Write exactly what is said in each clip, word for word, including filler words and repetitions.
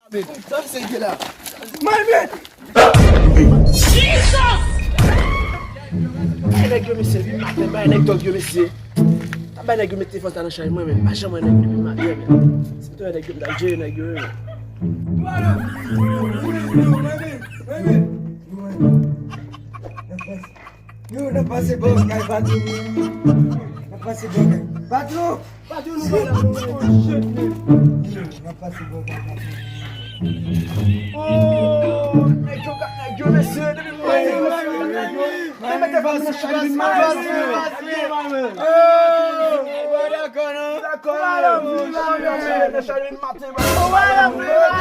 Sa se ki la? Mami! Jesus! Bay nèg yo, mesye, vin maten, bay nèg dòg yo, mesye. Bay nèg yo met telefòn sa nan chaj mwen, men pa janm wè nèg yo depi maten, men. Si m te wè nèg yo, m t ap jere nèg yo, men. Yo, n ap pase bò kay patwon. N ap pase bò kay patwon. Patwon, nou pa la, nou pa la. Yo, n ap pase bò kay patwon. Oh, nèg yo, nèg yo, mesye, depi mwen, mwen mete fòs nan chaj li, mwen. Oh, dakò, non? Dakò, nan chaj li maten, mwen.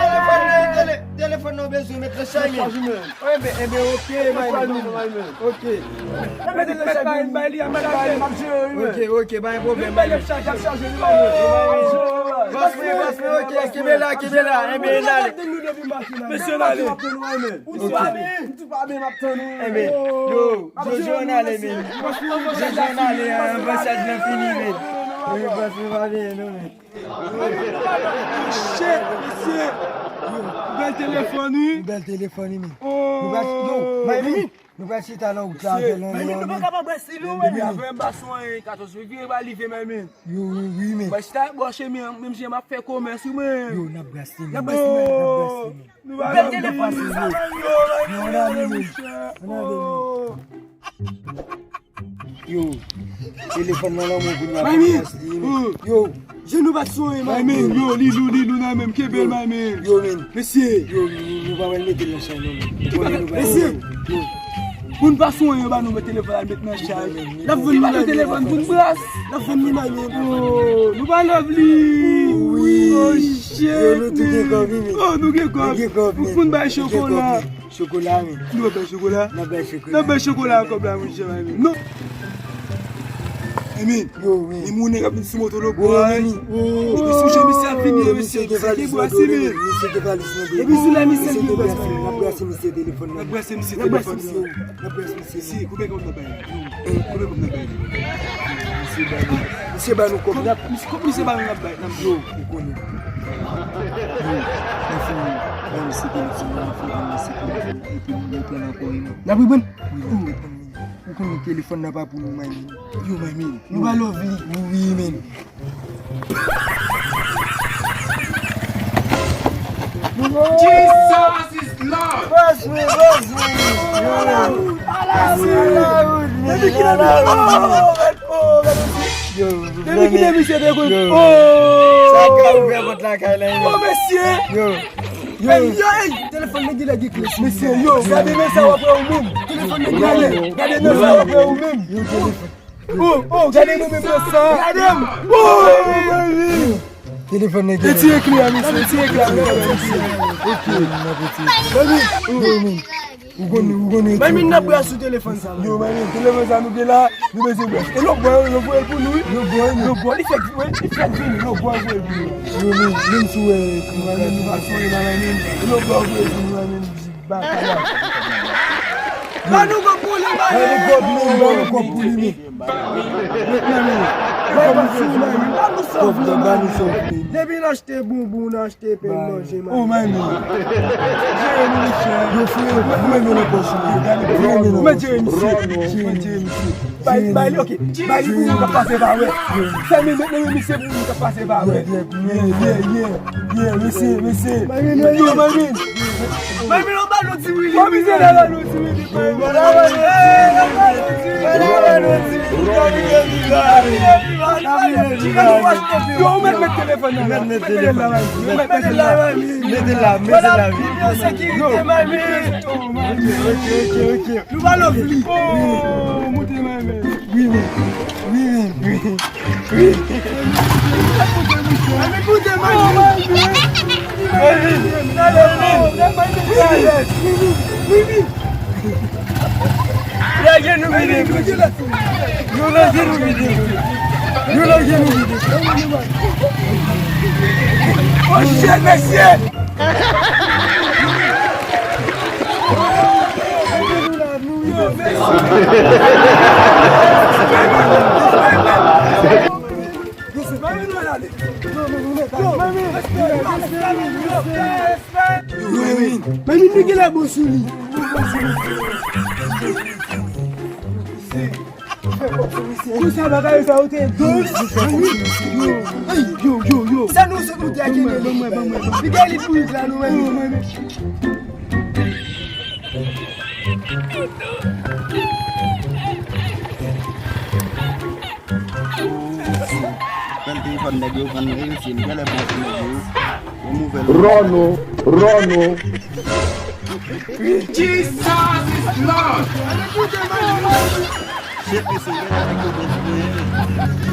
Telefòn nan, tele-, telefòn nan bezwen met nan chaj li. Enben, enben, oke, my man. Oke. Mete nan chaj li, bay li a madanm. Oke, oke, pa gen pwoblèm, my man. Bòs mwen, bòs mwen, oke, kenbe la, kenbe la, enben, n ale. Mesye, n ale. Ou tou pa byen, m ap tann ou. Enben, yo, Jojo, n ale, men. Jojo, n ale, an, avantaj lan fini, men. Wi, bòs mwen pa byen, non, men. Shit, mesye. Bèl telefòn, wi. Bèl telefòn, wi, men. Oh. Nou pral, yo, my man, nou pral chita nan wout la avè l, men, nou pa kapab brase li, men. Avè m pa sou anyen, katòz fevrye pa rive, my man. Yo, wi, wi, men. Mwen chita bò chemen an, menm jan m ap fè komès, wi, men. Yo, n ap brase, men. N ap brase, men, n ap brase, men. Bèl telefòn, wi, sa, yo, yo, yo, yo, yo. Yo, telefòn nan lanmou kounye a. Yo, jenou pa t sonye, my man. Yo, li lou, li lou nan men m, kenbe l, my man. Yo, men. Mesye. Yo, nou, nou pa wè l mete l nan chay non, men. Mesye. Yo. Moun pa sonye, yo ba nou telefòn al met nan chay. L ap vann nou telefòn pou n bras. L ap vann nou, my man. Oh, nou pa love li. Wi. Oh, shit. Yo, nou tou gen kòb, wi, men. Oh, nou gen kòb. Nou gen kòb, men. Pou n bay chokola. Chokola, men. Nou ap bay chokola? N ap bay chokola. N ap bay chokola ak kòb la, monchè, my man. Non. Emin. Yo, men. Ni moun ap vin sou moto lo bwa. Epi sou jan misye ap vini, mesye, misye gen bwase, men. Misye gen valiz nan do. Epi sou la, misye gen bwase. N ap brase misye telefòn nan. N ap brase misye telefòn nan. N ap brase misye. Si, konbyen kòb n ap bay? Konbyen kòb n ap bay? Misye ba nou. Misye ba nou kòb. Kòb misye ba nou, n ap bay, n ap yo, ou konnen. Yo, nou fini. Ban misye telefòn nan, nou fini, ban misye telefòn nan. Epi nou reprann ankò, wi, non. N ap reprann? Wi, n ap reprann, men. Ou konnen telefòn nan pa pou nou, my man. Yo, my man. Nou pa love li. Wi, men. Jesus is Lord. Bòs mwen, bòs mwen. Ala wout, men, ala wout. Depi kilè misye te konn? Yo, depi kilè misye te konn? Yo. Oh. Sa ka ouvè pòt lakay la, yo. Oh, mesye. Yo. Yo. Ey, yo, ey. Telefòn nan genlè gen kle. Mesye, yo, gade nan sa w ap wè ou menm. Telefòn nan genlè. Gade nan sa w ap wè ou menm. Yo, telefòn. Oh, oh, gade nou menm nan sa. Gade m. Oh, baby. Telefòn nan genlè. Retire kle a, mesye, retire kle a, mesye. Ok. Baby. Yo, men. Ou konn, ou konn. Mami, n ap bwè sou telefòn sa, mami. Yo, mami, telefòn sa nou gen la, nou bezwen bwè. E lòt bò, yo voye l pou nou, wi. Lòt bò, wi. Lòt bò, li fèk, wi, li fèk vini, lòt bò voye l pou nou. Yo, men, menm si w wè, mami, nou pa sonye la, mami, e lòt bò voye l pou nou, mami, ba kaya. Ba nou kòb pou li, mami. Ba nou kòb, men, ba nou kòb pou li, men. Met nan men. Bay kòb sou, mami. Ba nou sòf, mami. Depi n achte bonbon, n achte Te peye manje, man. Oh, man, yo. Jere nou, monchè. Yo, frè, ou mete men nan pòch ou, man. Ou mete men nan pòch ou. Ou mete jere misye. Ou mete jere misye. Bay, bay li, ok. Bay li pou moun k ap pase pa wè. Fè men, men, men, misye pou moun k ap pase pa wè. Yeah, yeah, yeah, yeah, yeah, mesye, mesye. Yo, man, men. Mami, nou ba nou ti wili. Kòm se la, ba nou ti wili. Yo, ou mèt met telefòn nan la. Mèt met telefòn nan. Mèt met telefòn nan. Mete la, mete la. Sekirite, mami. Ok, ok, ok. Nou pa love li. Oh, moute, mami. Wi, wi. Wi, wi, wi. Wi. Mami, moute, mami. Mami, mami. Wi, wi. Wi, wi. Lage nou vini. Yo lage nou vini. Yo lage nou vini. Oh shit, mesye. Yo, mesye. Mami, nou gen la bon sou li. Konsa bagay sa ou te dous. Yo, yo, yo, yo. Sa nou sot moute a kenbe li. Li gen li pou li la nou menm. Pran telefòn nèg yo, vann reyisi m, genlè pran nèg yo. Yon nouvèl. Ròno, Ròno. Jesus is Lord. Shit, mesye, genlè nèg yo bezwen.